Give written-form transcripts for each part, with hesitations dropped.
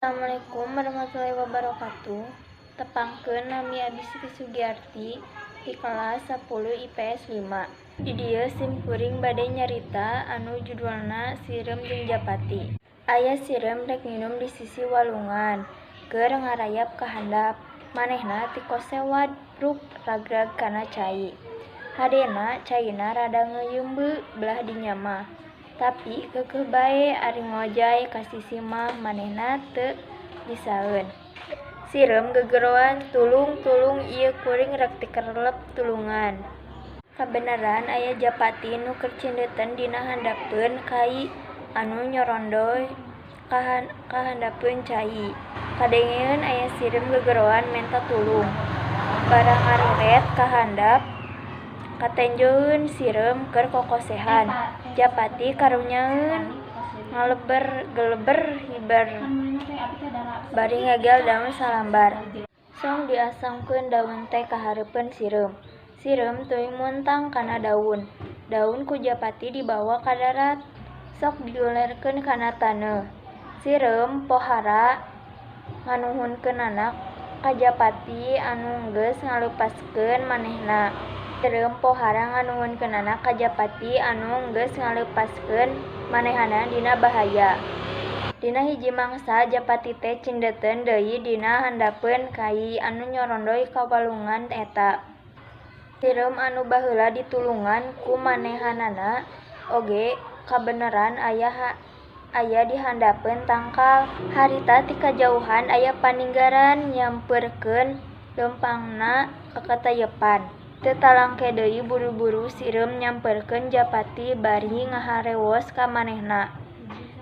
Assalamualaikum warahmatullahi wabarakatuh. Tepangkeun, nami abi Siti Sugiarti di kelas 10 IPS 5. Di dieu sim kuring bade nyarita anu judulna Sireum jeung Japati. Aya sireum rek nginum di sisi walungan, keur ngarayap ka handap. Manehna tikosewad ruk ragrag kana cai. Hadena caina rada ngeuyeumbeut belah dinya mah. Tapi keukeuh bae ari ngojay ka sisi mah manehna teu bisaeun. Sireum gegeroan, "Tulung, tulung, ieu kuring rek tikerelep, tulungan." Kabeneran aya japati nu keur cindeten dina handapeun kai anu nyorondoy ka handapeun cai. Kadengeeun aya sireum gegeroan menta tulung. Bara ngareret ka handap, katenjoeun sireum keur kokosehan. Japati karunyaeun ngageleber hiber bari ngegel daun salambar. Sok diasongkeun daun teh ka hareupeun sireum. Sireum tuluy muntang kana daun. Daun ku japati dibawa ka darat, sok didulerkeun kana taneuh. Sireum pohara nganuhunkeunana ka japati anu geus ngaleupaskeun manehna. Sireum pohara nganuhunkeunana ka japati anu geus ngaleupaskeun manehna dina bahaya. Dina hiji mangsa japati teh cindeten deui dina handapeun kai anu nyorondoy ka walungan eta. Sireum anu baheula ditulungan ku manehanana oge kabeneran aya di handapeun tangkal. Harita ti kajauhan aya paninggaran nyampeurkeun leumpangna kakatayepan. Teu talangke deui buru-buru sireum nyamperkeun japati bari ngaharewos ka manehna.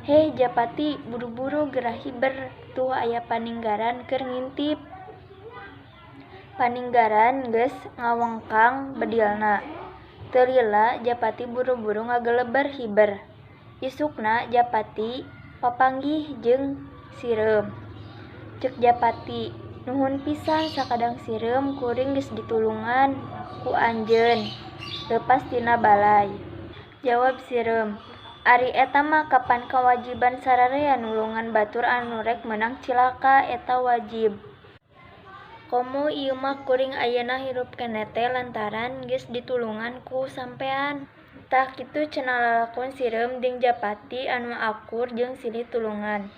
"Heh japati, buru-buru geura hiber, tuh aya paninggaran keur ngintip. Paninggaran geus ngawengkang bedilna." Teu lila japati buru-buru ngageleber hiber. Isukna japati papanggih jeung sireum. Ceuk japati, "Nuhun pisan sakadang sireum, kuring geus ditulungan ku anjeun leupas tina balay." Jawab sireum, "Ari eta mah kapan kawajiban sararea nulungan batur anu rek meunang cilaka, eta wajib. Komo ieu mah kuring ayeuna hirup keneh teh lantaran geus ditulungan ku sampean." Tah kitu cenah lalakon sireum jeung japati anu akur jeung silih tulungan.